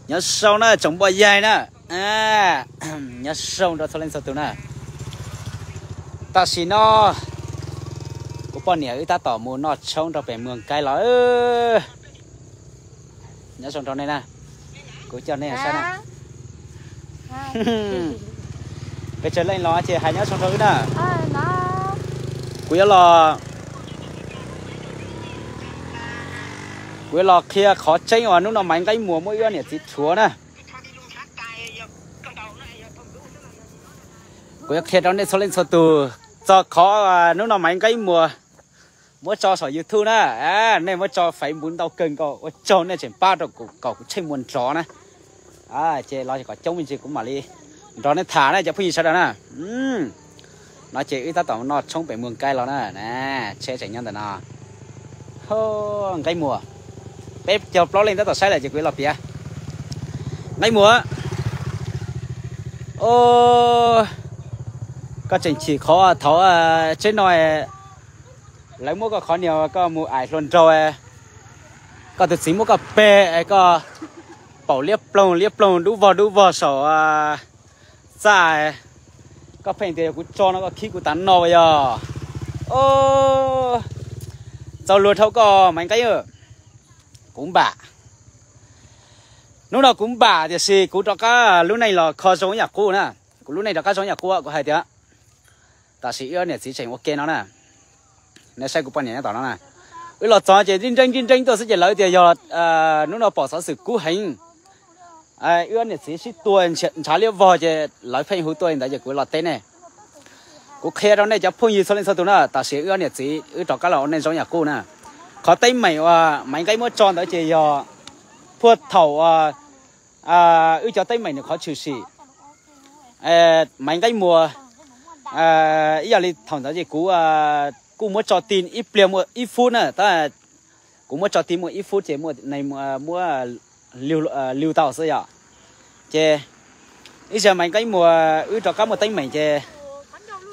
Nyob zoo na tsoom poj yawg na, nyob zoo rau txhua leej txhua tus na. Tam sim no kuv poj niam wb tab tom mus noj tshoob rau pem Muag Kaib los. Nyob zoo rau nej na, kuv coj nej saib na. Pes tsawg leej los ces hais nyob zoo rau wb na. Kuv yuav los, kuv yuav los qhia qhov tseeb uas hnub no Maiv Nqeeb Muas muab wb ob niam txiv rhuav na. Kuv yuav qhia rau nej txhua leej txhua tus txog qhov hnub no Maiv Nqeeb Muas muab tso saum YouTube na. Nej muab tso Facebook ntau kawg nkaus, ua tsaug nej tseem pab rau kuv kom kuv tsheej muag nrov na. Ces los kom coob me ntsis kuv mam li nrog nej tham na cov phooj ywg sawv daws na. No ces wb tab tom noj tshoob pem Muag Kaib los na, tsheb tseem nyob ntawm no. Nqeeb Muas, peb caug plaub leej tab tom saib lawm ces kuv yuav los piav. Nqeeb Muas, koj tseem chim qhov thaum tsheb no lawv muab koj qhov niag koj mus aim hluas nraug, koj tus txiv muab koj peg, koj paum liab ploog liab ploog dub vog dub vog saum txaj, koj pheej tias yog kuv tso no koj khib kuv tas no yog. Txaus luag dhau koj Maiv Nqeeb. Kuv npam, hnub no kuv npam tiam sis kuv rov qab lub neej los kho zoo ib yam qub na. Kuv lub neej rov qab zoo ib yam qub, kuv hais tias tam sim wb niam txiv tseem ua ke no na. Nej saib kuv poj niam nyob tom no na. Wb los txog ces nreeb nreeb nreeb tuaj xwb ces lawv tias yog hnub no pom xov xwm kub heev, wb niam txiv sib tua ntshav liab vog ces lawv pheej hu tuaj li ntawd ces kuv los teb nej. Kuv qhia rau nej cov phooj ywg txhua leej txhua tus na, tam sim wb niam txiv wb rov qab los ua neej zoo yam qub na. Qhov teeb meem uas Maiv Nqeeb muab tso ntawd ces yog puag thaum wb cov teeb meem nws qhov tshwm sim. Maiv Nqeeb Muas, ib yam li thaum ntawd ces kuv kuj muab tso ti ib pliag muaj ib fub na, tab kuv muab tso ti muaj ib fub ces muaj liu tau xwb yom. Ces ib zaug Maiv Nqeeb Muas wb rov qab muaj teeb meem ces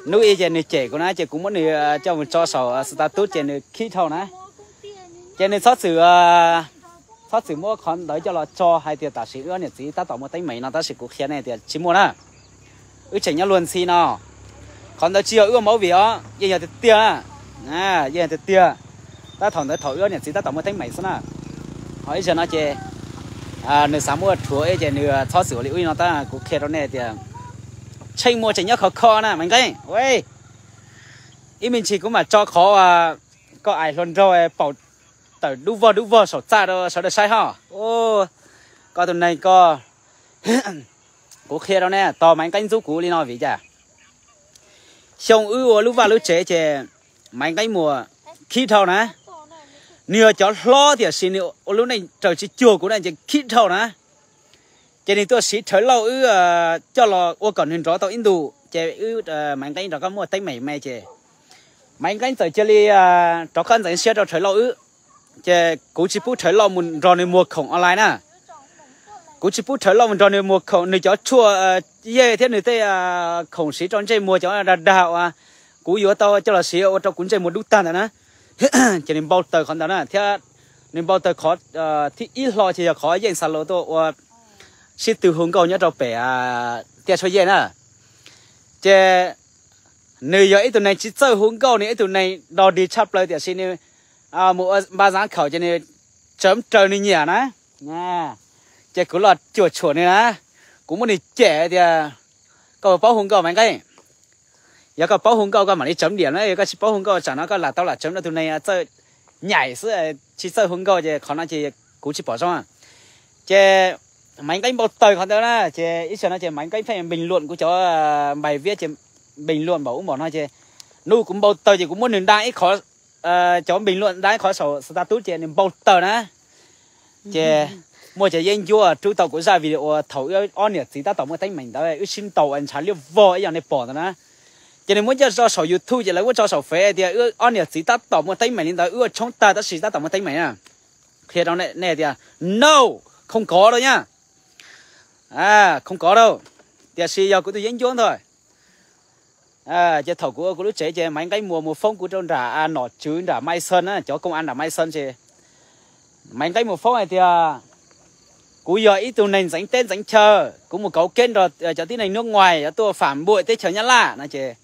hnub ib ces nws cem kuv na ces kuv muab nws coj mus tso saum status ces nws khib dhau na. Ces nws txhob txwm, txhob txwm muab qhov ntawd coj los tso hais tias tam sim wb niam txiv tab tom muaj teeb meem no tab sis kuv qhia nej tias tsis muaj na. Wb tseem nyob luag ntxhi no. Qhov ntawd tsis yog wb ua movie os, yeej yog tiag tiag, yeej yog tiag tiag. Tab thaum ntawd thaum wb niam txiv tab tom muaj teeb meem xwb na. Ho ib zaug no ces nws xav muab rhuav ces nws txhob txwm ua li ub li no tab kuv qhia rau nej tias tsheej muag tseem nyob khov kho na Maiv Nqeeb. Ib me ntsis kuv mam tso qhov koj aim hluas nraug paum tawm dub vog dub vog saum txaj rau sawv daws saib ho. Koj tus neeg ko, kuv qhia rau nej, tos Maiv Nqeeb ntxub kuv li no vim cas? Xyoo wb ua lub vaj lub tsev ces Maiv Nqeeb Muas khib dhau na. Nws yog cov hlob tiam sis nws ua lub neej raws tsis cuag kuv na ces khib dhau na. Ces nws tuaj siv Rhawv Lauj wb coj los ua kom nws nrov tau ib ntus ces wb Maiv Nqeeb rov qab muaj teeb meem me ces Maiv Nqeeb txawm cia li rov qab ntxeev siab rau Rhawv Lauj wb. Ces kuv tsis pub Rhawv Lauj mus nrog nws muag khoom online na. Kuv tsis pub Rhawv Lauj mus nrog nws muag khoom, nws cov tshuaj yej thiab nws tej khoom siv rau ntsej muag cov dag dag uas kuv yuav tau coj los siv ua rau kuv ntsej muag dub tag ntawd na. Ces nws npau taws qhov ntawd na thiab nws npau taws qhov thib ib hlo ces yog qhov yeej xa lus tuaj ua sib tw hu nkauj nyob rau pem tiaj tshuaj yej na. Ces nws yog ib tug neeg tsis txawj hu nkauj, nws ib tug neeg dog dig tshaj plaws tiam sis nws mus ua npa zav khaum ces nws tsawv raws nws nyiam na. Ces kuv los cuam tshuam nws na, kuv muab nws cem tias koj puas paub hu nkauj Maiv Nqeeb? Yog koj paub hu nkauj koj mam li tsawv diam na, yog koj tsis paub hu nkauj tsam no koj lam tau lam tsawv rau tus neeg txawj nyaim xwb, tsis txawj hu nkauj ces qhov no ces kuv tsis pom zoo. Ces Maiv Nqeeb npau taws qhov ntawd na ces ib zaug no ces Maiv Nqeeb pheej bình luận kuv cov bài viết ces bình luận npaum ub npaum no ces nws kuv npau taws ces kuv muab nws đăng ib qho, cov bình luận đăng ib qho saum status ces nws npau taws na. Ces muaj cov yeeb ncuab rub tau kuv zaj video thaum wb ob niam txiv tab tom muaj teeb meem ntawd wb sib ntaus ntshav liab vog ib yam nej pom ntawd na. Ces nws muab coj tso saum YouTube ces lawv muab tso saum Fev tias wb ob niam txiv tab tom muaj teeb meem li ntawd, wb ua tshoob tag tab sis tab tom muaj teeb meem na. Qhia rau nej tias no, không có đâu nha, không có đâu, tiam sis yog kuv tus yeeb ncuab ntag. Ces thaum kuv ua kuv lub tsev ces Maiv Nqeeb Muas mus foob kuv rau nram nom tswv nram Mai Xon na, cov công an nram Mai Xon ces Maiv Nqeeb Muas foob hais tias kuv yog ib tug neeg ntxeev teb ntxeev chaw, kuv mus kauv kev nrog cov tib neeg nub nguais yuav tuaj fam npuam teb chaws Nyab Laj no ces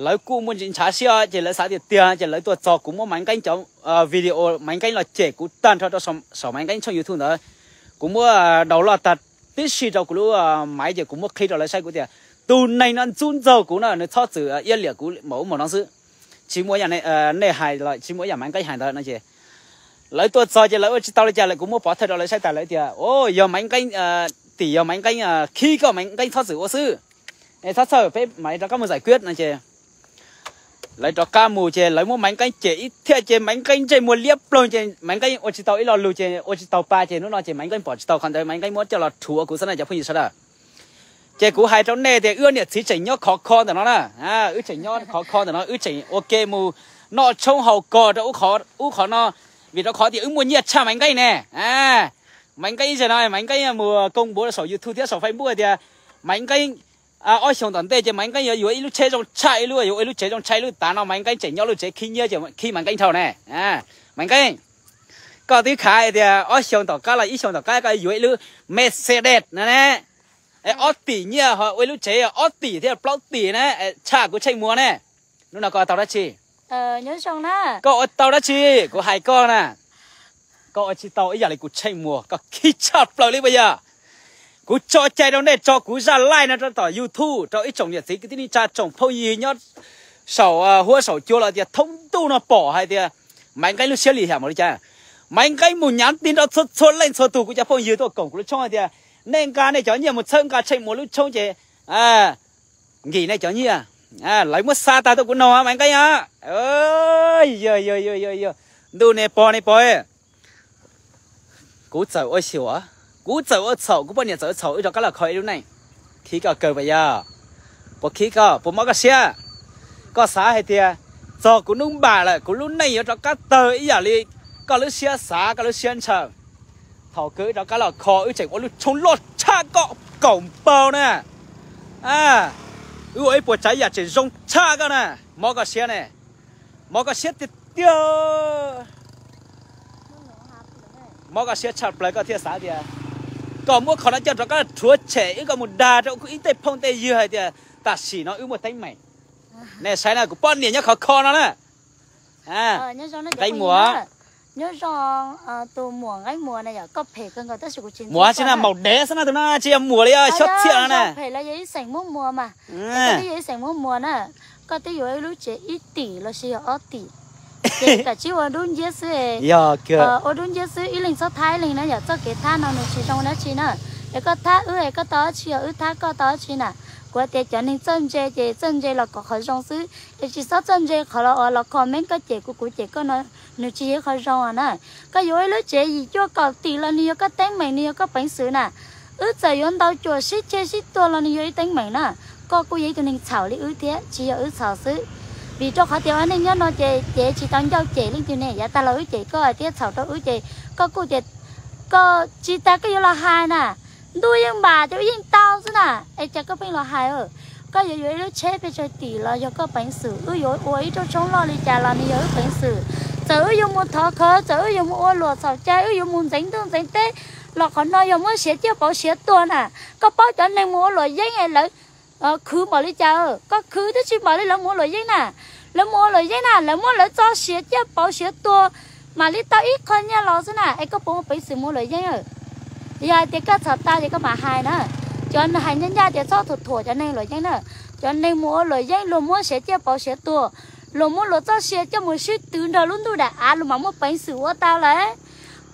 lawv kuj muaj ntsis ntshav siab ces lawv xav tias tiag ces lawv tuaj txog kuv muab Maiv Nqeeb cov video Maiv Nqeeb los cem kuv tag nrho rau saum Maiv Nqeeb tshooj YouTube ntawd. Kuv muab download tag tib si rau kuv lub Maiv ces kuv muab qhib rau lawv saib kuv tias tus neeg no ntxub ntxaug kuv no nws txhob txwm iab liam kuv npaum ub npaum no xwb. Tsis muaj yam nej hais los tsis muaj yam Maiv Nqeeb hais ntawd no ces lawv tuaj txog ces lawv ua tsis tau li cas lawm kuv muab pov thawj rau lawv saib tas lawv tias o yog Maiv Nqeeb, tim yog Maiv Nqeeb khib koj Maiv Nqeeb txhob txwm ua xwb. Txhob txhawj peb mam rov qab mus zais kiab no ces lawv rov qab mus ces lawv muab Maiv Nqeeb cem ib thiaj ces Maiv Nqeeb ntsej muag liab ploog ces Maiv Nqeeb ua tsis tau ib lo lus ces ua tsis tau pa ces hnub no ces Maiv Nqeeb pom tsis tau qhov ntawd Maiv Nqeeb muab coj los rhuav kuv xwb na cov phooj ywg sawv daws. Ces kuv hais rau nej tias wb niam txiv tseem nyob khov kho ntawm no na, wb tseem nyob khov kho ntawm no wb tseem ua ke mus noj tshoob haus kos rau ub qhov no, vim rau qhov tias wb muaj nyiaj tshaj Maiv Nqeeb ne. Maiv Nqeeb zaum no Maiv Nqeeb mus koo npuav saum YouTube thiab saum Facebook tias Maiv Nqeeb ob xyoos tom ntej ces Maiv Nqeeb yuav yuav ib lub tsheb zoo tshaj ib lub, yuav ua ib lub tsev zoo tshaj ib lub, tav no Maiv Nqeeb tseem nyob lub tsev khib nyiab ces khib Maiv Nqeeb dhau ne. Maiv Nqeeb, koj twb khav hais tias ob xyoos tom qab los ib xyoos tom qab koj yuav ib lub Mercedes no ne, ob tim nyiaj ho ua ib lub tsev ob tim thiab plaub tim na, tshaj kuv Tsheej Muas ne. Hnub no koj ua tau dab tsi? Koj ua tau dab tsi? Kuv hais koj na, koj ua tsis tau ib yam li kuv Tsheej Muas, koj khib tshaj plaws li puas yog? Kuv tso cai rau nej tso kuv zaj live no rau tom YouTube rau ib tsoom niam txiv kwv tij neej tsa tsoom phooj ywg nyob saum huab saum cua los tias thoob ntuj no pom hais tias Maiv Nqeeb lub siab lim hiam npaum li cas. Maiv Nqeeb mus nyav ti nrog txhua txhua leej txhua tus kuv cov phooj ywg tuaj koom kuv lub tshoob hais tias nej nqa nej cov nyiaj mus txhawb nqa Tsheej Muas lub tshoob ces nkim nej cov nyiaj. Lawv muab xa tag tuaj kuv noog Maiv Nqeeb. Yog, yog, yog, yog, ntuj nej pog nej pog, kuv txawm ua xyuam, kuv txawm ua txhaum, kuv poj niam txawm ua txhaum wb rov qab los kho ib lub neej. Khib koj kawg puas yog? Puas khib koj, puas mob koj siab? Koj xav hais tias txog kuv hnub npam lawm kuv lub neej yuav rov qab tawg ib yam li koj lub siab xav koj lub siab ntshaw. Thaum kawg wb rov qab los kho wb tseem ua lub tshoob loj tshaj koj kaum npaug na. Wb ua ib puas tsav yam tseem zoo tshaj koj na. Mob koj siab ne, mob koj siab tiag tiag. Mob koj siab tshaj plaws koj thiaj xav tias kom muab qhov no coj rov qab rhuav tshem wb kom mus dag rau ib tej phooj tej ywg hais tias tam sim no wb muaj teeb meem. Nej saib na kuv poj niam nyob khov kho no na. Nqeeb Muas, nyob zoo tus muam Nqeeb Muas na yom, koj phem kawg nkaus tab sis kuv tsis ntxub koj na. Maum dev xwb no tus no tsis yog muam li os, xyob txhiaj no na. Phem los yog ib xeem Hmoob Muas mas, koj twb yog ib xeem Hmoob Muas na, koj twb yuav ib lub tsev ib tim los sis yog ob tim, ces kawm tsib ua dub nciab xwb, ua dub nciab xwb ib leeg txhob thab ib leeg na yom, txoj kev thab no nws tsis zoo dab tsi na. Es koj thab wb es koj tau dab tsi, yog wb thab koj tau dab tsi na? Kuv tias cov neeg txawj ntse ces txawj ntse los kom qhov zoo xwb, es tsis txhob txawj ntse qhov los los comment koj cem kuv kuv cem koj no, nws tsis yog ib qho zoo na. Koj yuav ib lub tsev yim cuaj kaum tim los nws yog koj teeb meem nws yog koj peev xwm na. Wb txawm yuav ntau cuam sib ceg sib tuag los nws yog ib teeb meem na. Koj kuj yog ib tug neeg txhaum li wb thiab tsis yog wb txhaum xwb, vim rau qhov tias ua neej nyob no ces cev tsis tau ncauj cem leej twg ne, yav tag los wb cem koj thiab txhaum rau wb ces koj kuj tias koj tsis tas koj yuav los hais na. Ntuj yeej npam ces wb yeej tau xwb na. Es cas koj pheej los hais? Koj yuav yuav ib lub tsheb pes tsawg tim los yog koj peev xwm, wb yuav ua ib rooj tshoob loj li cas los nws yog wb peev xwm. Txawm wb yuav mus thov khawv, txawm wb yuav mus ua luam txhaum cai, wb yuav mus ntxeev ntuj ntxeev teb los qhov no yog muab siav ciaj pauv siav tuag na. Koj paub cov neeg mus ua luam yeeb es lawv khwv npaum li cas? Koj khwv twb tsis npaum li lawv mus ua luam yeeb na. Lawv mus ua luam yeeb na lawv muab lawv txoj siav ciaj pauv siav tuag mam li tau ib qho nyiaj los xwb na. Es koj puas muaj peev xwm mus ua luam yeeb? Yog hais tias koj txhaum tau ces koj mam hais na. Cov hais ncaj ncaj tias txhob thuam thuam cov neeg luam yeeb na. Cov neeg mus ua luam yeeb luag muab siav ciaj pauv siav tuag, luag muab luag txoj sia coj mus sib twv nrog lub ntuj daim av luag mam muaj peev xwm ua tau lawm.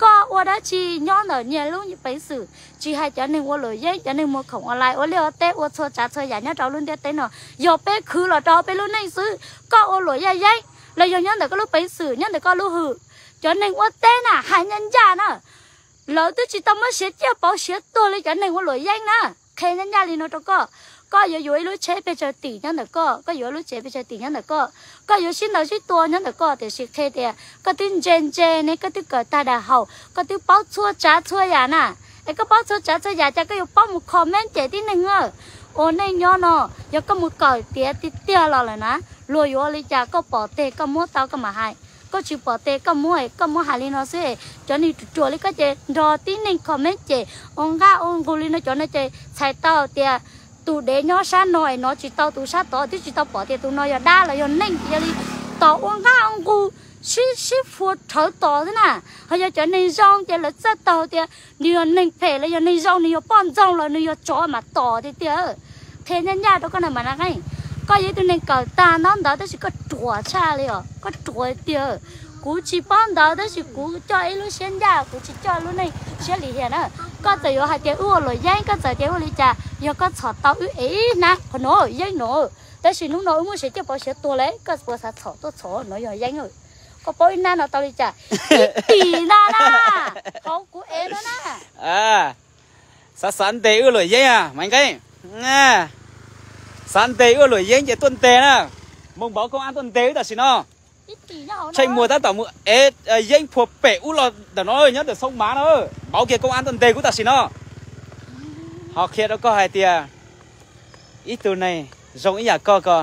Koj ua dab tsi nyob ntawm nyias lub peev xwm? Tsis hais cov neeg ua luam yeeb, cov neeg muag khoom online ua liaj ua teb ua txhua tsav txhua yam nyob rau lub ntiaj teb no, yog peb khwv los rau peb lub neej xwb. Koj ua luam yaj yeeb los yog nyob ntawm koj lub peev xwm, nyob ntawm koj lub hwm. Cov neeg ua teb na hais ncaj ncaj na, lawv twb tsis tau muab siav ciaj pauv siav tuag li cov neeg ua luam yeeb na. Qhia ncaj ncaj li no rau koj, koj yuav yuav ib lub tsheb pes tsawg tim nyob ntawm koj, koj yuav ib lub tsev pes tsawg tim nyob ntawm koj, koj yuav sib ntaus sib tua nyob ntawm koj, tiam sis qhia tias koj twb ntse ntse ne, koj twb kawm tag daim haum, koj twb paub txhua tsav txhua yam na. Es koj paub txhua tsav txhua yam cas koj yuav paub mus comment cem tib neeg? Ua neej nyob no, yog koj mus kawm tiav tiag tiag los lawm na, luag yuav ua li cas koj pom teg koj muab tau koj mam hais. koj tsis pom tes koj muab, koj muab hais li no xwb. Cov neeg ruam ruam li koj ces nrog tib neeg comment ces ua nqaj ua nqug li no, cov no ces txhais tau tias tus dev nyob sab no es hnov tsis tau tus sab tod, twb tsis tau pom tias tus no yog dab los yog neeg, yog li tos ua nqaj ua nqug sib sib fua rhawv tos xwb na. Ho yog cov neeg zoo ces lawv txawj taug tias nws yog neeg phem los yog neeg zoo, nws yog poj ntxoog los nws yog tsov mas tos tiag tiag. Qhia ncaj ncaj rau koj na Maiv Nqeeb, koj yog ib tug neeg kawm tag ntaub ntawv tab sis koj ruam tshaj li os, koj ruam tiag. Kuv tsis paub ntawv tab sis kuv coj ib lub siab ncaj, kuv tsis coj lub neej siab lim hiam na. Koj txawm yuav hais tias wb ua luam yeeb, koj txawm tias ua li cas, yog koj txhom tau wb ev ib hnab qhov no yeeb no, tab sis hnub no wb muaj siav ciaj pov siav tuag lawm, koj puas xav txhom tuaj txhom no yog yeeb? Koj paub ib hnab no tau li cas? Ib tis ntag na, hauv kuv ev no na. Xav xav ntes wb luam yeeb a Maiv Nqeeb? Xav ntes wb luam yeeb ces tuaj ntes na. Mus npaum koob ab tuaj ntes wb tam sim no. Tsheej Muas tab tom mus ev yeeb phua pem ub los ntawm no, nyob ntawm Xoo Mav no. Npaum kiag koob ab tuaj ntes kuv tam sim no. Ho qhia rau koj hais tias ib tug neeg zoo ib yam koj ko,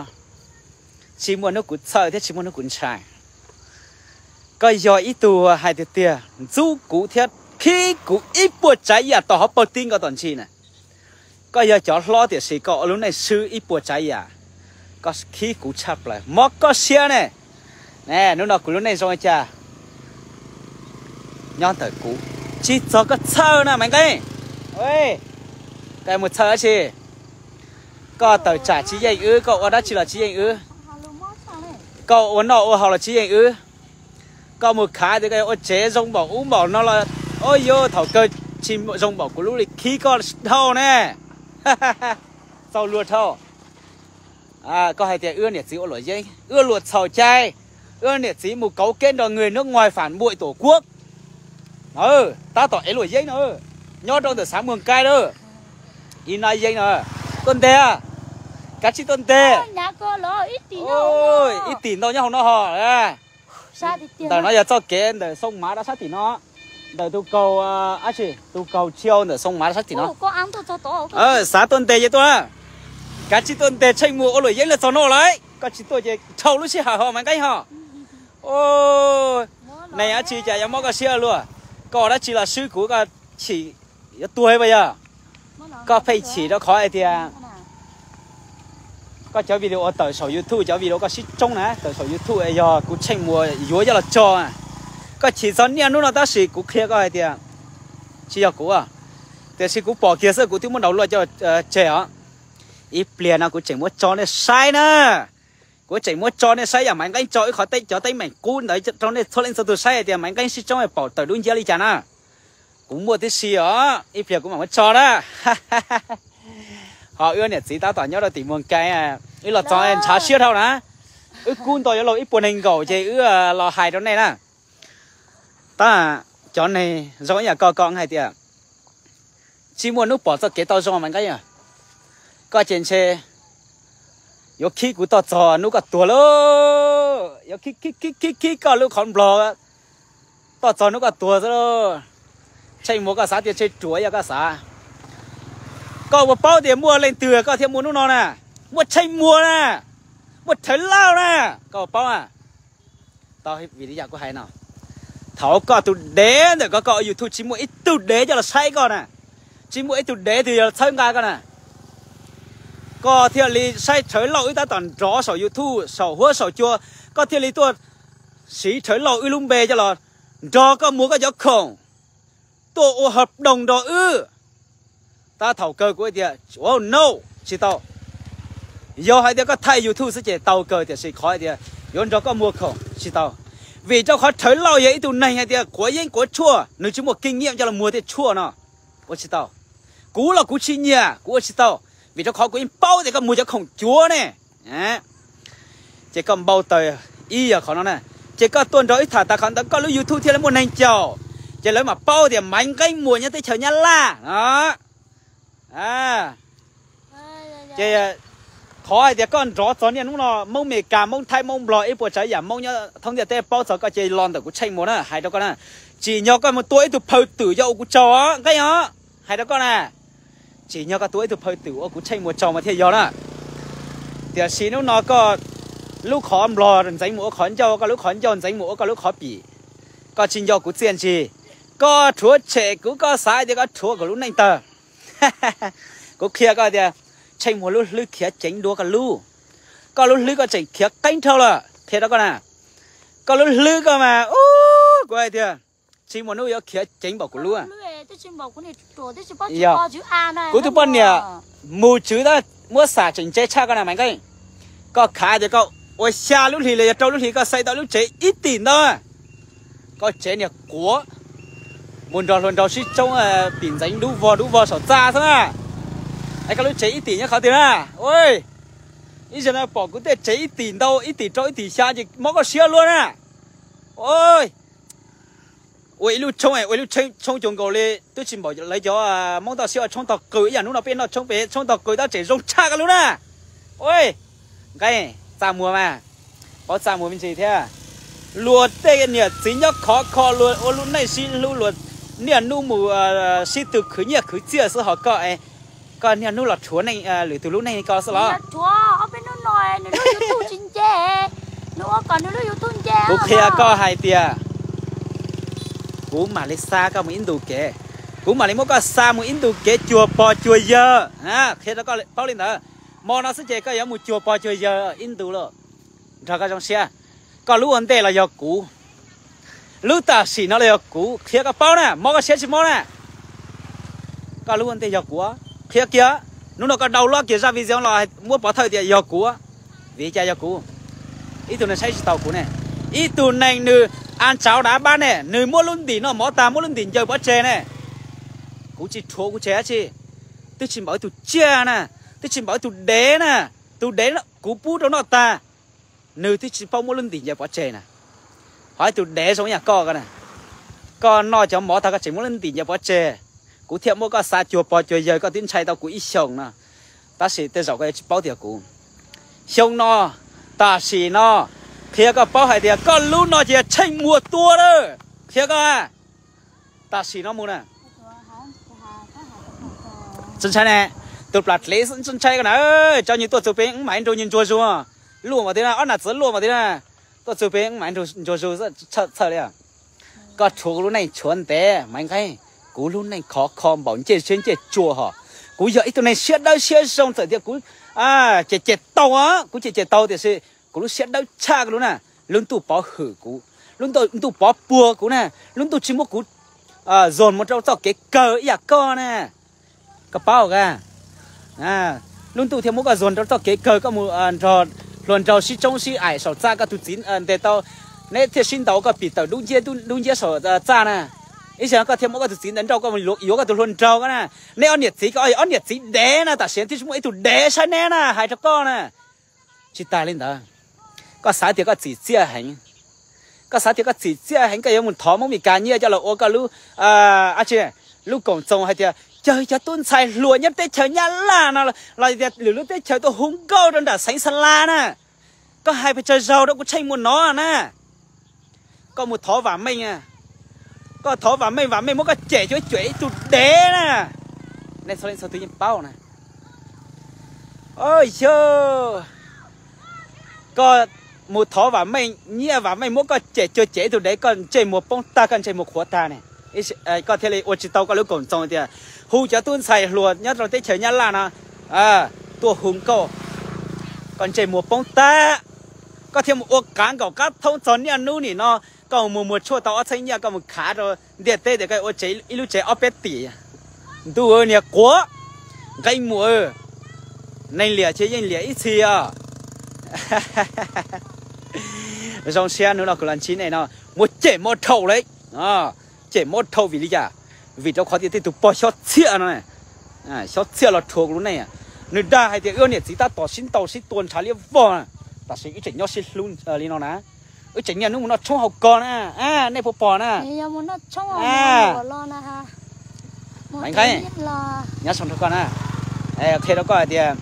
tsis muaj hnub kuv txhawj thiab tsis muaj hnub kuv ntshai. Koj yog ib tug hais tiag tiag ntxub kuv thiab khib kuv ib puas tsav yam tom hauv paus ti nkaus tom ntsis na. Koj yog cov hlob tiam sis koj ua lub neej swb ib puas tsav yam, koj khib kuv tshaj plaws, mob koj siab ne. Ne, hnub no kuv lub neej zoo li cas nyob ntawm kuv, tsis txog koj txhawj na Maiv Nqeeb. Koj mus txhawj dab tsi? Koj tawm tsam tsis yeej wb, koj ua dab tsi los tsis yeej wb, koj ua noj ua haus los tsis yeej wb. Koj mus khav tias koj yuav ua tsev zoo npaum ub npaum no los, o yog thaum kawg tsis zoo npaum kuv lub li khib koj dhau ne. Txaus luag dhau. Koj hais tias wb niam txiv ua luam yeeb, wb luam txhaum cai, wb niam txiv mus kauv kev nrog nws nub nguaig fam muaj tus kuab. Tab tom ev luam yeeb no, nyob rau ntawm xav muag nkai lawm. Ib nab yeeb no, tuaj ntes, kav tsij tuaj ntes. Ib tim ntau nyob hauv no ho. Ntawm no yog txoj kev ntawm Xoo Mav rau sab tim no, ntawm tus kaug, ab tsi, tus kaug tsis yau ntawm Xoo Mav rau sab tim no. Xav tuaj ntes ces tuaj, kav tsij tuaj ntes, Tsheej Muas ua luam yeeb los txog no lawm, koj tsis tuaj ces dhau lub sij hawm ho Maiv Nqeeb ho. Neeg dab tsi cas yuav mob koj siab luaj? Koj ua dab tsi los swb kuv, koj chim yuav tuag pas yog? Koj pheej chim rau qhov hais tias koj cov video tawm saum YouTube, cov video koj sib tsoob na tawm saum YouTube yog kuv Tsheej Muas yuav coj los tso. Koj chim txog niaj hnub no tab sis kuv qhia koj hais tias tsis yog kuv, tiam sis kuv pom kiag xwb kuv twb muab download coj tseg os. Ib pliag no kuv tseem muab tso nej saib na. Kuv tseem muab tso nej saib yam Maiv Nqeeb tso wb qhov teb, cov teeb meem qub ntawd rau nej txhua leej txhua tus saib hais tias Maiv Nqeeb sib tsoob pom tawm dub nciab li cas na. Kuv muaj tib si os, ib pliag kuv mam muab tso na. Ho wb niam txiv tab tom nyob rau tim Muas Nkai, wb los txog ntshav siab dhau na. Wb kub nto yuav luag ib puas nees nkaum ces wb los hais rau nej na. Tab cov neeg zoo ib yam koj ko hais tias tsis muaj hnub pom txoj kev tau zoo Maiv Nqeeb. Koj ces ntshe yuav khib kuv toj txog hnub koj tuag lauj, yuav khib khib khib khib koj lub qhov nplog toj txog hnub koj tuag xwb lauj. Tsheej Muas koj xav tias ntshe ruam yog koj xav. Koj puas paub tias muaj leej twg koj thiaj muaj hnub no na? Muaj Tsheej Muas na, muaj Rhawv Lauj na, koj puas paub na? Tau, vim li yam kuv hais no, thaum koj tus dev ntawm koj, koj ua YouTube tsis muaj ib tug dev coj los saib koj na, tsis muaj ib tug dev twg yog txhawb nqa koj na. Koj thiaj li saib Rhawv Lauj wb tab tom nrov saum YouTube saum huab saum cua, koj thiaj li tuaj siv Rhawv Lauj wb lub npe coj los nrog koj muag koj cov khoom, tuaj ua hợp đồng nrog wb. Tab thaum kawg kuv tias, oh no, tsis tau. Yog hais tias koj thaij YouTube xwb ces tau kawg, tiam sis qhov hais tias yuav nrog koj muag khoom tsis tau. Vim rau qhov Rhawv Lauj yog ib tug neeg hais tias quav yeeb quav tshuaj, nws tsis muaj kinh nghiệm coj los muag tej tshuaj no. Ua tsis tau. Kuv los kuv tsis nyiam, kuv ua tsis tau, vim rau qhov kuv yeej paub tias koj muag cov khoom cuav ne. Ces koj npau taws ib yam qhov no na, ces koj tuaj nrog wb tham tas qhov ntawd koj lub YouTube thiaj li muaj neeg caum, ces lawv mam paub tias Maiv Nqeeb muaj nyob teb chaws Nyab Laj no. Ces qhov hais tias koj nrov txog niaj hnub no, Hmoob Mes Kas, Hmoob Thaib, Hmoob Nplog, ib puas tsav yam Hmoob nyob thoob ntiaj teb paub txog koj ces los ntawm kuv Tsheej Muas na, hais rau koj na. Tsim nyog koj mus tua ib tug phaw twm yuav ua kuv tsaug os, Nqeeb os, hais rau koj na. Tsim nyog koj tua ib tug phaw twm ua kuv Tsheej Muas tsaug mas thiaj yog na. Tiam sis hnub no koj lub qhov nplog ntxeev mus ua qhov ncauj, koj lub qhov ncauj ntxeev mus ua koj lub qhov pim. Koj tsis nco kuv txiaj ntsig, koj rhuav tshem kuv, koj xav tias koj rhuav kuv lub neej tawg. Kuv qhia koj tias Tsheej Muas lub hlwb khiav ceev dua koj lub. Koj lub hlwb koj tseem khiav qeeb dhau lawm, qhia rau koj na. Koj lub hlwb koj mas, kuv hais tias Tsheej Muas hnub yuav khiav ceev npaum kuv lub. Yog kuv tus poj niam mus tswv tab muab xam tseem ntse tshaj koj na Maiv Nqeeb. Koj khav tias koj ua xya lub hlis los yog rau lub hlis koj xaiv tau lub tsev ib tim ntau, koj tsev niag quav, mus nrog hluas nraug sib tsoob pim ntxeev dub vog dub vog saum txaj xwb na. Es koj lub tsev ib tim nyob qhov twg na? Ib zaug no pom kuv tej tsev ib tim ntau, ib tim rau ib tim xya ces mob koj siab luaj na. Ua ib lub tshoob, ua ib lub tshoob cuag nkaus li twb tsis npaum lawv cov Hmoob toj siab ua tshoob tog qws ib yam. Hnub no peb noj tshoob pem tshoob tog qws tab tseem zoo tshaj koj lub na. Nqeeb, txaj muag mas, paub txaj muag me ntsis thiab. Luag tej niam txiv nyob khov kho luag ua lub neej sib hlub, luag niaj hnub mus sib tw khwv nyiaj khwv txiaj xwb, ho koj, koj niaj hnub los rhuav lwm tus lub neej koj xwb los? Kuv qhia koj hais tias kuv mam li xa koj mus ib ntu kev, kuv mam li muab koj xa mus ib ntu kev cuag pog cuag yawg. Qhia rau koj paub li ntawd, hmo no xwb ces koj yuav mus cuag pog cuag yawg ib ntu lauj. Nrog koj zoo siab, koj lub ua ntej los yog kuv, lub tam sim no los yog kuv. Qhia koj paub na, mob koj siab tsis mob na? Koj lub ua ntej yog kuv, qhia kiag. Hnub no koj download kiag zaj video los muab pov thawj tias yog kuv. Vim cas yog kuv? Ib tug neeg saib tsis taus kuv ne, ib tug neeg nws a tsauv dav pab ne, nws muab lub ntim noj mov tag, muab lub ntim ncaws pov tseg ne. Kuv tsis rhuav kuv tseg dab tsi, twb tsis npaum ib tug tsiaj na, twb tsis npaum ib tug dev na. Tus dev kuv pub rau noj tag, nws twb tsis paub muab lub ntim ncaws pov tseg na. Ho ib tug dev zoo ib yam koj ko na, koj noj cov mov tag koj tseem muab lub ntim ncaws pov tseg. Kuv thiaj muab koj xa cuag pog cuag yawg, koj twb ntshai tau kuv ib xyoos no, tab sis tej zaum koj yuav tsis paub tias kuv. Xyoo no, tam sim no, qhia koj paub hais tias koj lub no ces yog Tsheej Muas tua lawm. Qhia koj, tam sim no mus na. Tsis ntshai ne, tus plam dlev tsis ntshai ko na. Tso nyuag tuaj txug pem wb mam nrug nyuag ntsuag zus. Luaj mas tiag na, ob nam txiv luaj mas tiag na. Tuaj txug pem wb mam nrug ntsuag zus, txhawj li. Koj rhuav kuv lub neej tshuav ntev Maiv Nqeeb, kuv lub neej khov kho npaum ncej siab ncej tsua hos. Kuv yog ib tug neeg siab dawb siab zoo, txawm tias kuv cem cem tau, kuv cem cem tau tiam sis kuv lub siab dawb tshaj koj lub na. Lub ntuj pov hwm kuv, lub ntuj pov puag kuv na, lub ntuj tsis muab kuv zuag mus rau txoj kev kawg ib yam koj na. Koj paub ka, lub ntuj thiaj muab koj zuag rau txoj kev kawg, koj mus nrog hluas nraug sib tsoob sib aim saum txaj, koj tus txiv ntes tau, neb thiaj sib ntaus koj pim tawm dub nciab dub nciab saum txaj na. Ib zaug koj thiaj muab koj tus txiv ntawd nrauj koj mus yuav koj tus hluas nraug ko na. Neb ob niam txiv ko ob niam txiv dev na, tam sim twb tsis muaj ib tug dev saib neb na, hais rau koj na. Tsis tas li ntawd, koj xav tias koj txim txiaj heev, koj xav tias koj txim txiaj heev, koj yuav mus thov Hmoob Meskas nyiaj coj los ua koj lub, lub koom txoos hais tias cog cov tub ntxhais hluas nyob teb chaws Nyab Laj no los tias lwm lub teb chaws tuaj hu nkauj rau nram xeev Xa Las na. Koj hais pes tsawg zaug rau kuv Tsheej Muas no na. Koj mus thov Vam Meej, koj thov Vam Meej, Vam Meej muab koj cem cuag cuag ib tug dev na. Nej txhua leej txhua tus yeej paub na. Yog koj mus thov Vam Meej nyiaj, Vam Meej muab koj cem cuag cem ib tug dev, koj ntsej muag poob tag, koj ntsej muag qhuav tag ne. Koj thiaj li ua tsis tau koj lub koom txoos tias hu cov tub ntxhais hluas nyob rau teb chaws Nyab Laj no tuaj hu nkauj, koj ntsej muag poob tag. Koj thiaj mus ua qav nkaum qab thoob txog niaj hnub nim no, koj mus muag tshuaj tau ob txheeb nyiaj, koj mus khav rau ntiaj teb tias koj ua tsev ib lub tsev ob peb tim. Ntuj, niag quav, Nqeeb Muas, neeg liam ces yeej liam ib txhis os. Zoo siab hnub no kuv los ntsib nej no, muab cem mob dhau li, cem mob dhau vim li cas? Vim rau qhov tias tej tus pog Xyob Txhiaj no, Xyob Txhiaj los rhuav kuv lub neej. Nws dag hais tias wb niam txiv tab tom sib ntaus sib tua ntshav liab vog, tam sis wb tseem nyob sib hlub li no na, wb tseem niaj hnub mus noj tshoob hauv ko na, nej puas pom na? Maiv Nqeeb, nyob zoo rau koj na. Qhia rau koj hais tias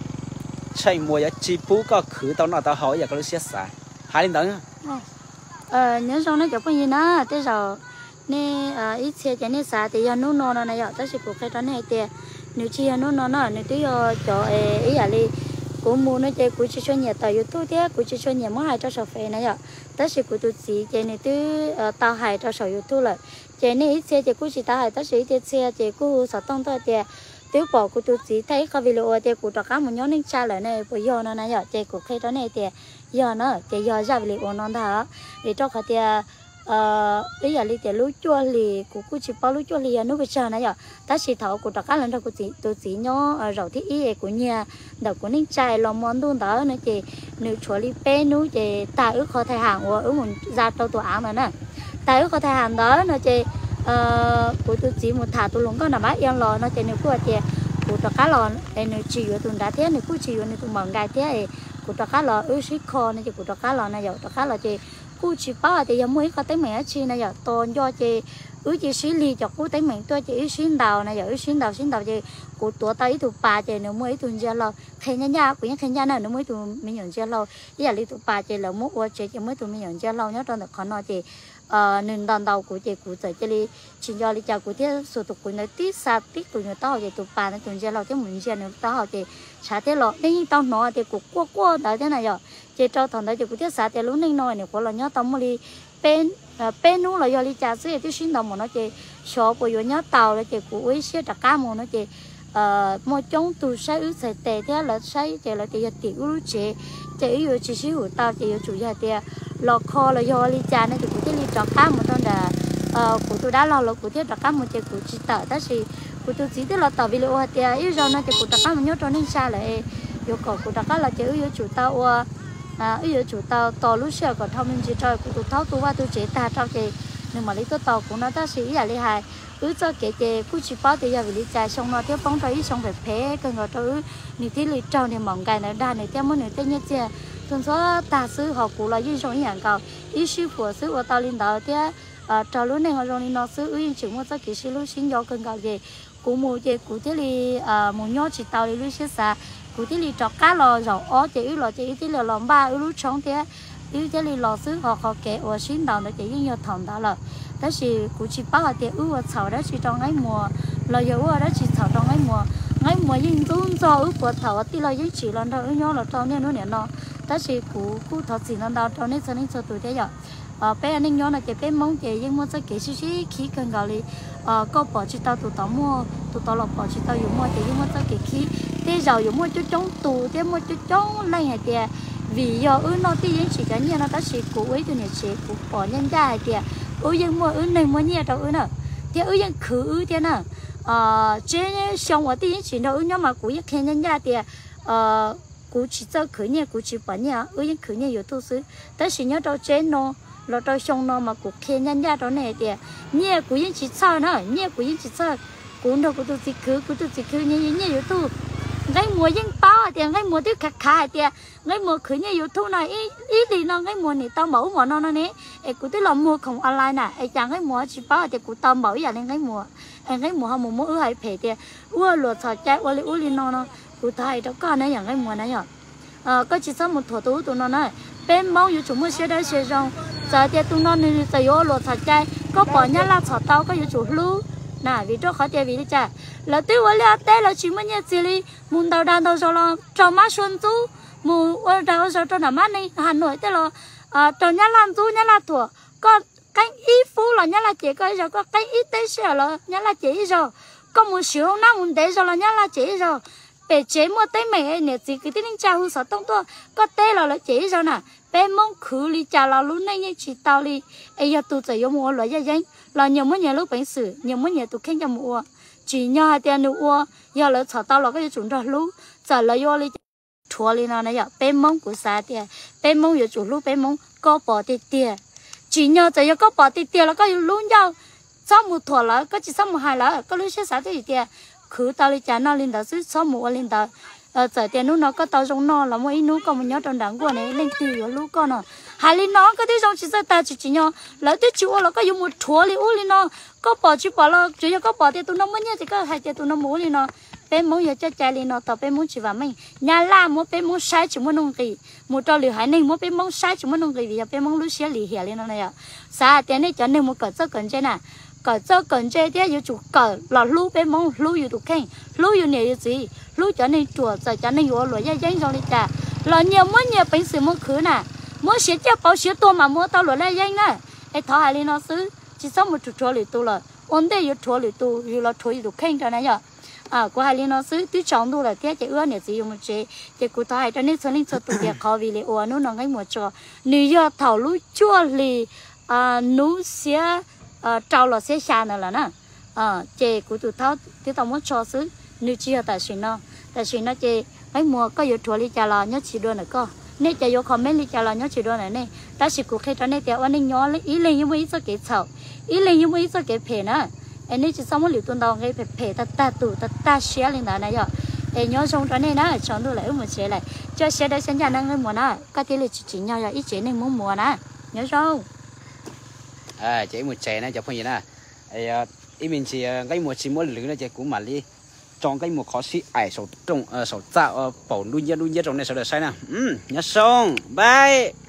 Tsheej Muas yuav tsis pub koj khwv tau noj tau haus ib yam koj lub siab xav, hais li ntawd. Nyob zoo nej cov phooj ywg na, tej zaum nej ib txhia ces nej xav tias yog hnub no no na yom, tab sis kuv qhia rau nej hais tias nws tsis yog hnub no no, nws twb yog cov ib yam li Kuv mus no ces kuv tsis tshua nyiam tawm YouTube thiab kuv tsis tshua nyiam muab hais rau saum Fev na yom. Tab sis kuv tus txiv ces nws twb tau hais rau saum YouTube lawm. Ces nej ib txhia ces kuj tsis tau hais, tab sis ib txhia txhia ces kuj hu xov tooj tuaj tias twb pom kuv tus txiv thaij ib qho video tias kuv rov qab mus nyob neej tsa lawm ne, puas yog no na yom. Ces kuv qhia rau nej tias yog na, ces yog zaj video no ntag. Vim rau qhov tias ib yam li tias lub cuaj hlis, kuv kuj tsis paub lub cuaj hlis yog hnub pes tsawg na yom, tab sis thaum kuv rov qab los nrog kuv tus txiv nyob zaum thib ib es kuv nyiag ntawm kuv neej tsa los hmo ntuj ntawd no ces nws tshuav li peb hnub ces tag wb qho thais ham uas wb mus za rau tus av ntawd na. Tag wb qho thais ham ntawd no ces kuv tus txiv mus tham tus hluas nkauj nram Mab Iab los no ces nws kuj hais tias kuv rov qab los es nws tsis yuav tus nrad thiab nws kuj tsis yuav nws tus maum nkais thiab es kuv rov qab los wb sib kho no ces kuv rov qab los na yom. Rov qab los ces kuj tsis paub hais tias yog muaj ib qho teeb meem dab tsi na yom. Tos nco ces wb cia sib lig cov qub teeb meem tuaj ces wb sib ntaus na yom, wb sib ntaus sib ntaus ces kuv tuav tau ib tug pas ces nws muaj ib tug ntsia hlau qhia ncaj ncaj, kuv yeej qhia ncaj na, nws muaj ib tug me nyuam ntsia hlau ib yam li tus pas ces lawv muab ua tsev ces muaj ib tug me nyuam ntsia hlau nyob rau ntawm qhov no ces nws ntaus ntaus kuv ces kuv txawm cia li tsis nco li cas kuv thiaj xuas tus qws ntawd tib xa tib qws nws taub hau ces tus pas ntawd tus ntsia hlau thiab mus ntsia nws taub hau ces tshav thiaj los. Nej yeej tau hnov tias kuv quaj quaj ntawd thiab na yom. Ces rau thaum ntawd ces kuv thiaj xav tias lub neej no niam qhuav los nyob tau muaj li peb hnub los yog li cas xwb twb sib ntaus mus no ces xyov puas yuav nyob taus lawm ces kuv ua ib siab rov qab mus no ces muaj coob tus saib wb txhais tes thiab lawv saib ces lawv tias yog tim wb lub tsev ces wb yuav tsis sib hum tau ces yuav tsum yog hais tias los kho los yog li cas no ces kuv thiaj li rov qab mus rau nram kuv tus dab laug los kuv thiaj rov qab mus ces kuv tsis tawm tab sis kuv tus txiv twb los tawm video hais tias ib zaug no ces kuv rov qab mus nyob rau neej tsa lawm, yuav kom kuv rov qab los ces wb yuav tsum tau ua, wb yuav tsum tau tos lub sij hawm kom dhau me ntsis rau kuv tus thaub tu vaj tu tsev tag rau ces nws mam li tuaj tos kuv no tab sis ib yam li hais wb txoj kev ces kuj tsis paub tias yog vim li cas xyoo no thiab poob rau ib xyoo phem phem kawg nkaus rau wb, nws thiaj li raug niag maum nkais ntawd dag nws thiab muab nws tej nyiaj txiag tu ntxhua tag xwb ho kuv los yeej zoo ib yam nkaus, ib sij huam xwb ua tau li ntawd thiab raug lub neej ho zoo li no xwb wb yeej tseem muaj txoj kev sib hlub sib nco kawg nkaus ces kuv mus ces kuv thiaj li mus nyob tsis tau li lub siab xav, kuv thiaj li rov qab los zaum ob ces wb los ces wb thiaj li los npaj wb lub tshoob thiab wb thiaj li los xwb ho qhov kev uas sib ntaus ntawd ces yeej yog thaum ntawd lawm. Tab sis kuv tsis paub hais tias wb ua txhaum dab tsi rau Nqeeb Muas los yog wb ua dab tsi txhaum rau Nqeeb Muas. Nqeeb Muas yeej ntxub ntxo wb puas thaum uas tij laug Yeeb Tsim los nrog wb nyob los rau niaj hnub niam no, tab sis kuv kuj thov txim ntau ntau rau nej txhua leej txhua tus thiab yom. Peb neej nyob no ces peb Hmoob ces yeej muaj txoj kev sib sib khib kawg nkaus li. Koj pom tsis tau tus tod muaj, tus tod los pom tsis tau yus muaj ces yeej muaj txoj kev khib. Tej zaum yuav muaj coob coob tus thiab muaj coob coob leej hais tias vim yog wb noj tij Yeeb Tsim cov nyiaj no tab sis kuv ua ib tug niam tsev kuv pom ncaj ncaj hais tias wb yeej muaj wb neeg muaj nyiaj rau wb na, thiab wb yeej khwv wb thiab na. Tseb xyoo uas tij Yeeb Tsim nrog wb nyob mas kuv yeej qhia ncaj ncaj tias kuv tsis txawj khwv nyiaj, kuv tsis pom nyiaj, wb yeej khwv nyiaj YouTube xwb. Tab sis nyob rau tseb no los rau xyoo no mas kuv qhia ncaj ncaj rau nej hais tias nyiaj kuv yeej tsis txhawj na, nyiaj kuv yeej tsis txhawj. Kuv nrog kuv tus txiv khwv, kuv tus txiv khwv nyiaj YouTube. Nqeeb Muas yeej paub hais tias Nqeeb Muas twb khav khav hais tias Nqeeb Muas khwv nyiaj YouTube no ib hlis no Nqeeb Muas nim tau npaum ub npaum no no ne, es kuv twb los muag khoom online na es cas Nqeeb Muas tsis paub hais tias kuv tau npaum ib yam li Nqeeb Muas, es Nqeeb Muas ho mus muab wb hais phem tias ua luam txhaum cai ua li ub li no no. Kuv thov hais rau koj na yom Nqeeb Muas na yom, koj tsis txhob mus thuam tus ub tus no na. Peb Hmoob yuav tsum muaj siab dawb siab zoo. Txawm tias tus no nws txawm yuav ua luam txhaum cai, koj pom Nyab Laj txhom tau koj yuav tsum hlub na, vim rau qhov tias vim li cas lawv twb ua liaj teb lawv tsis muaj nyiaj txiag li, mus ntaus dag ntaus zog los raug mab sua ntxub, mus ua dag ua zog rau nram mab neeg Has Nois tej los raug Nyab Laj ntxub Nyab Laj thuam. Koj qeeb ib fub los Nyab Laj cem koj ib zaug, koj qeeb ib teb sij hawm los Nyab Laj cem ib zaug, koj mus swm hoob nab mus ntev zog los Nyab Laj cem ib zaug. Pem tsev muaj teeb meem niam txiv kwv tij neej tsa hu xov tooj tuaj koj teb los lawv cem ib zaug na. Peb Hmoob khwv li cas los lub neej yeej tsis tau li. Es yog tus txawm yuav mus ua luam yaj yeeb los nyias muab nyias lub peev xwm, nyias muab nyias tus kheej coj mus ua. Tsim nyog hais tias nws ua, yog lawv txhom tau los koj yuav tsum nrog hlub. Txawm lawv yuav ua li cas rhuav li no na yom, peb Hmoob kuv xav tias peb Hmoob yuav tsum hlub peb Hmoob, koj pom tiag tiag. Tsim nyog txawm yog koj pom tiag tiag los koj yuav lub ncauj, txhob mus thuam lawv, koj tsis txhob mus hais lawv, koj lub siab xav twb tias khwv tau li cas noj li ntawd xwb, txhob mus ua li ntawd. Txawm tias hnub no koj tau zoo noj los muaj ib hnub koj mus nyob rau nram nkuaj ne leej twg yuav hlub koj no. Hais li no koj twb zoo tsis txawj tag tsis tsim nyog lawv twb tsis ua los koj yuav mus rhuav li ub li no. Koj pom tsis pom los tsuas yog koj pom tias tus no muaj nyiaj ces koj hais tias tus no mus ua li no. Peb Hmoob yog coj cai li no tau peb Hmoob tsis vam meej. Nyab Laj muab peb Hmoob saib tsis muaj nuj nqis, mus rau lwm haiv neeg muab peb Hmoob saib tsis muaj nuj nqis vim yog peb Hmoob lub siab lim hiam li no na yom. Xav hais tias nej cov neeg mus kawm txawj kawm ntse na, kawm txawj kawm ntse thiab yuav tsum kawm los hlub peb Hmoob, hlub yus tus kheej, hlub yus niam yus txiv, hlub cov neeg ruam, txawm cov neeg yuav ua luam yaj yeeb zoo li cas los nyias muab nyias peev xwm mus khwv na, muab siav caj pauv siav tuag mas mus ua tau luam yaj yeeb na. Es thov hais li no xwb, tsis txhob mus rhuav lwm tus lawm, ua ntej yuav rhuav lwm tus yus los rhuav yus tus kheej rau na yom. Kuv hais li no xwb, twb tsaus ntuj lawm thiab ces wb niam txiv yuav mus tsev, ces kuv thov hais rau nej txhua leej txhua tus tias qhov video uas hnub no Nqeeb Muas tso, nws yog thaum lub cuaj hli hnub xiab rau los xiab xya ntawd lawm na. Ces kuv tus thaub twb tau muab tso xwb, nws tsis yog tam sim no. Tam sim no ces Nqeeb Muas koj yuav rhuav li cas los nyob tsis dua ntawm koj, nej cov yuav comment li cas los nyob tsis dua ntawm nej, tab sis kuv qhia rau nej tias ua neej nyob ib leeg yeej muaj ib txoj kev txhaum, ib leeg yeej muaj ib txoj kev phem na. Es nej tsis txhob muab lwm tus ntaus nqi phem phem tag tag tus tag tag siab li ntawd na yom. Es nyob zoo rau nej na, tsaus ntuj lawm wb mus tsev lawm, cia siab dawb siab ncaj na Nqeeb Muas na, koj thiaj li tsis tsim nyog yog ib tsev neeg Hmoob Muas na. Nyob zoo. Ces wb mus tsev na cov phooj ywg na. Ib me ntsis Nqeeb Muas tsis muab lwv no ces kuv mam li tso Nqeeb Muas qhov sib aim saum txaj paum dub nciab dub nciab rau nej sawv daws saib na. Nyob zoo, bye.